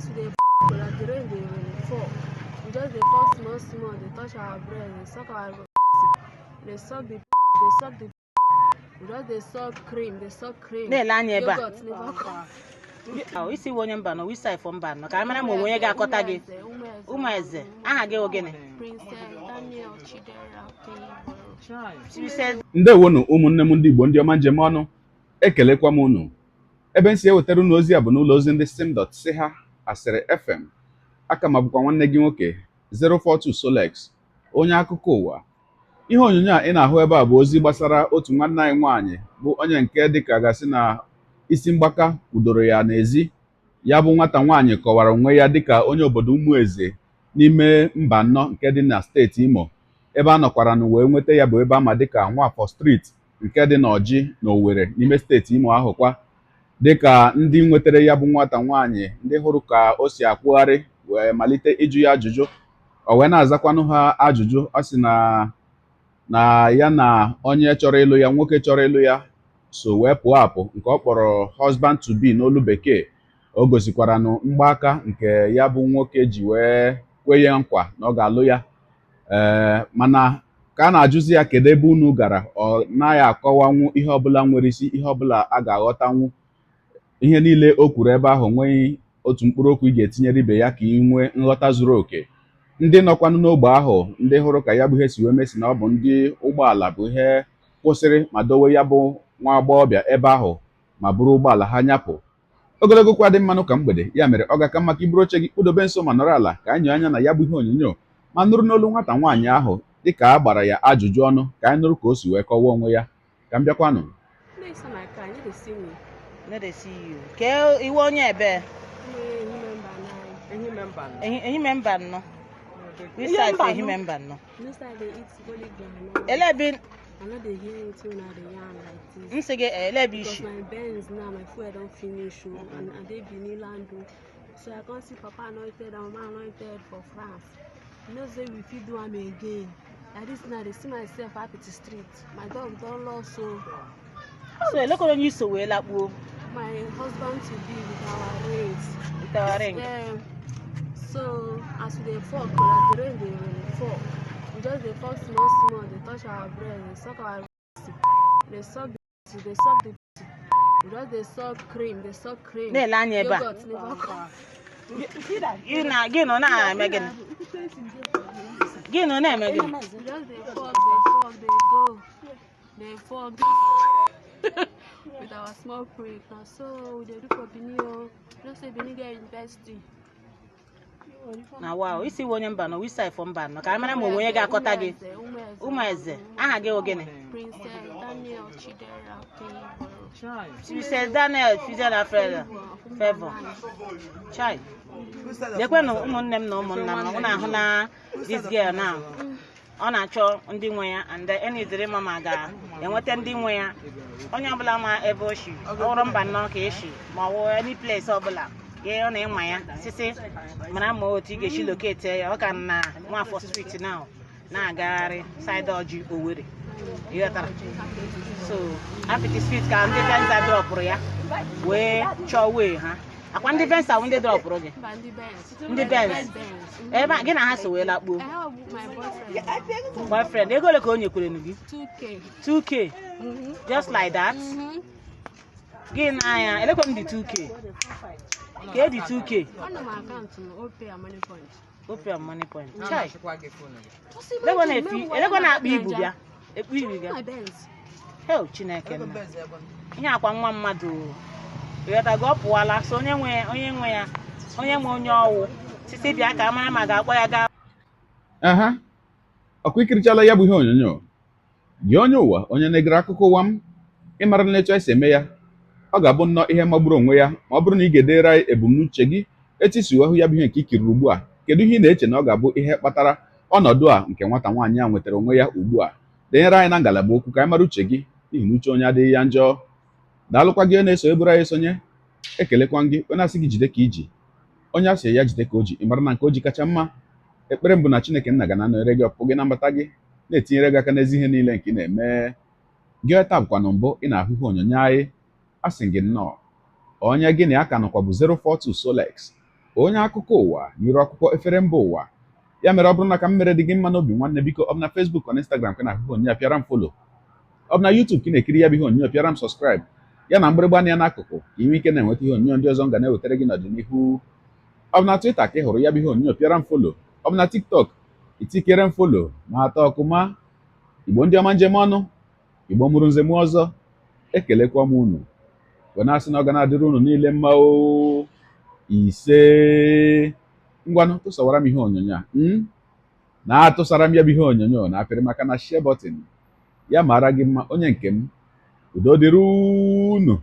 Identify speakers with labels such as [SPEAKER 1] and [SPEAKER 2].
[SPEAKER 1] As we dey like the rain dey fall, we just dey fall small small, dey touch our breast, dey suck our, dey suck the, dey suck the, we just dey suck cream, dey suck cream.
[SPEAKER 2] Na-ele anya ebe a.
[SPEAKER 1] Yogurt never come.
[SPEAKER 2] Ọ, isi iwe onye Mbanọ, which side for Mbanọ, ka a mara ma onwe onye ga-akọta gị. Ụmụeze, aha gị wụ gịnị?
[SPEAKER 1] Princess Daniel Chidera Favour.
[SPEAKER 2] Princess.
[SPEAKER 3] Ndewonu, ụmụnne m ndị Igbo, ndị ọma njem ọnụ, ekelekwa m unu. Ebe m si ewetara unu ozi a bụ n'ụlọ ozi ndị sim dot si ha asịrị FM. Aka ma bụkwa nwanne gị nwoke 042 Solex, onye akụkọ ụwa. Ihe onyonyo a ị na-ahụ ebe a bụ ozi gbasara otu nwanne anyị nwaanyị, bụ onye nke dịka gasị na isi mgbaka kwudoro ya n'ezi. Ya bụ nwata nwaanyị kọwara onwe ya dịka onye obodo Ụmụeze n'ime Mbanọ nke dị na steeti Imo. Ebe a nọkwara na wee nweta ya bụ ebe ama dịka Nwafọ Street nke dị n'Ọjị na Owerri n'ime steeti Imo ahụ kwa. Dịka ndị nwetara ya bụ nwata nwaanyị, ndị hụrụ ka o si akwụgharị wee malite ịjụ ya ajụjụ, o wee na-azakwanụ ha ajụjụ. Ọ sị na ya na onye chọrọ ịlụ ya, nwoke chọrọ ịlụ ya, so wee pụọ apụ, nke ọ kpọrọ husband to be n'olu Bekee. O gosikwaranụ mgbaaka nke ya bụ nwoke ji wee kwe ya nkwa na ọ ga-alụ ya. Ee, mana ka a na-ajụzi ya kedu ebe unu gara, ọ naghị akọwanwu ihe ọbụla nwere isi, ihe ọbụla a ga-aghọtanwu. Ihe niile o kwuru ebe ahụ nweghị otu mkpụrụ okwu ị ga-etinyere ibe ya ka ị nwee nghọta zuru oke. Ndị nọkwanụ n'ogbe ahụ, ndị hụrụ ka ya bụ ihe si wee mesi, na ọ bụ ndị ụgbọala bụ ihe kwụsịrị ma dowe ya bụ nwa agbọghọbịa ebe ahụ ma buru ụgbọala ha nyapụ. Ogologo kwa dị mmanụ ka mgbede ya mere ọ ga-aka maka iburu oche gị kpụdobe nso ma nọrọ ala ka anyị nyoo anya na ya bụ ihe onyonyo ma nụrụ n'olu nwata nwaanyị ahụ dịka a gbara ya ajụjụ ọnụ, ka anyị nụrụ ka o si wee kọwaa onwe ya. Ka m bịakwanụ.
[SPEAKER 1] No inside my car, you no dey see me.
[SPEAKER 2] No dey see you. Ke iwe onye ebe?
[SPEAKER 1] Ehime Mbanọ.
[SPEAKER 2] Ehime Mbanọ. Which side for Ehime Mbanọ?
[SPEAKER 1] No side dey eat only groundnut.
[SPEAKER 2] Ele ebe?
[SPEAKER 1] I no dey hear anything una dey yarn like this.
[SPEAKER 2] M sị gị, ele ebe
[SPEAKER 1] Because
[SPEAKER 2] ishi?
[SPEAKER 1] my Benz now, my fuel don finish o, and I dey Benin land o. So I come see Papa Anointed and Mama Anointed for France. You know say we fit do am again. Like this now, I dey see myself Apiti Street. My dog don lost o.
[SPEAKER 2] So elekọrọ onye iso wee lakpuo?
[SPEAKER 1] My husband to be with our rings.
[SPEAKER 2] With our ring.
[SPEAKER 1] Yeah. So as we dey fuck, like the rain dey fall, we just dey fuck small small, dey touch our breast, dey suck our, dey suck the, dey suck the, we just dey suck cream, dey suck cream.
[SPEAKER 2] Na-ele anya ebe a.
[SPEAKER 1] Yogurt never come.
[SPEAKER 2] Gị na gị nọ na-eme gịnị? Gị nọ na-eme gịnị?
[SPEAKER 1] We just dey fuck, dey fuck, dey go, dey fuck with our small prick. Na so we dey do for Benin o. You know say Benin get university.
[SPEAKER 2] Na wow, isi iwe onye Mbanọ, which side for Mbanọ, ka a mara ma onwe onye ga-akọta gị.
[SPEAKER 1] Ụmụeze.
[SPEAKER 2] Ụmụeze, aha gị wụ gịnị?
[SPEAKER 1] Princess Daniel Chidera Favour.
[SPEAKER 2] Princess Daniel Chidera Favour. Chai, lekwenụ ụmụnne m na ụmụnna m, ọ na-ahụ na this girl now, ọ na-achọ ndị nwe ya, and enidiri ma ma ga-enweta ndị nwe ya. Onye ọbụla ma ebe o shi, ọ bụrụ Mbanọ ka esi ma ọ bụ any place ọbụla gị ọ na-ịma ya sisi mara ma otu ị ga-esi locate ya. Ọ ka na Nwafọ Street now, na-agagharị side Ọjị Owerri, ịghọtara? So Apiti Street ka ndị Venza dropụrụ ya wee chọọ wee ha akwa. Ndị Venza bụ ndị dropụrụ gị?
[SPEAKER 1] Mba, ndị Benz.
[SPEAKER 2] Ndị Benz.
[SPEAKER 1] Benz.
[SPEAKER 2] Ebe a gị na ha so wee lakpuo?
[SPEAKER 1] I have my boyfriend.
[SPEAKER 2] Boyfriend, ego ole ka o nyekwere gị?
[SPEAKER 1] 2K.
[SPEAKER 2] 2K, just like that?
[SPEAKER 1] Mhm.
[SPEAKER 2] Gị na-anya elekwe m dị 2K ka e dị 2K.
[SPEAKER 1] Ọ nọ m account m, Opay and Money Point.
[SPEAKER 2] Opay and Money Point. Chai, elekwe na-efi, elekwe na-akpa ibu bịa ekpu ibu bịa.
[SPEAKER 1] My Benz.
[SPEAKER 2] Hel, Chineke nna, ihe akwa nwa mmadụ, ịghọtago? Ọ pụwala. So onye nwe, onye nwe ya, onye nwe onye ọwụ sisi bịa ka a mara ma ga-akpọ ya gaa.
[SPEAKER 3] Aha, ọkwa ikirichala ya bụ ihe onyonyo gị, onye ụwa, onye na-egere akụkọ ụwa m. Ịmara na etu anyị si eme ya, ọ ga-abụ nnọọ ihe magburu onwe ya ma ọ bụrụ na ị ga-edere anyị ebumnuche gị etu isi wee hụ ya bụ ihe nke ikiriri ugbu a. Kedu ihe ị na-eche na ọ ga-abụ ihe kpatara ọnọdụ a nke nwata nwaanyị a nwetara onwe ya ugbu a? Denyere anyị na ngalaba okwu ka anyị mara uche gị, n'ihi na uche onye adịghị ya njọ. Daalụkwa gị na-eso eburu anyị esonye. Ekelekwa gị, onye asị gị jide ka iji, onye asị ya jide ka o ji, ị mara na nke o ji kacha mma. Ekpere mbụ na Chineke nna ga na-anọnyere gị, ọpụpụ gị na mbata gị, na-etinyere gị aka n'ezi ihe niile nke ị na-eme. Gị taa bụkwanụ mbụ ị na-ahụ ihe onyonyo anyị, a sị gị nnọọ. Onye gị na ya ka nọkwa bụ 042 Solex. Onye akụkọ ụwa n'iru akwụkwọ efere mba ụwa. Ya mere, ọ bụrụ na ka m mere dị gị mma n'obi, nwanne, biko, ọ bụ na Facebook, ọ na Instagram ka na-ahụ ihe onyonyo a, pịara m follow. Ọ bụ na YouTube ka ị na-ekiri ya bụ ihe onyonyo, pịara m subscribe, ya na mgbịrịgba anya n'akụkụ, ka ị nwee ike na-enweta ihe onyonyo ndị ọzọ m ga na-ewetara gị n'ọdịnihu. Ọ bụ na Twitter ka ị hụrụ ya bụ ihe onyonyo, pịara m follow. Ọ bụ na TikTok, itikere m follow ma atọ ọkụma. Igbo ndị ọma, njem ọnụ, Igbo mụrụ nze m ọzọ, ekelekwa m unu wee na-asị na ọ ga na-adịrị unu niile mma o. Ise. Ngwanụ, tụsawara m ihe onyonyo a, na-atụsara m ya bụ ihe onyonyo na apịrị maka na share button. Ya mara gị mma, onye nke m. Udo dịrị unu.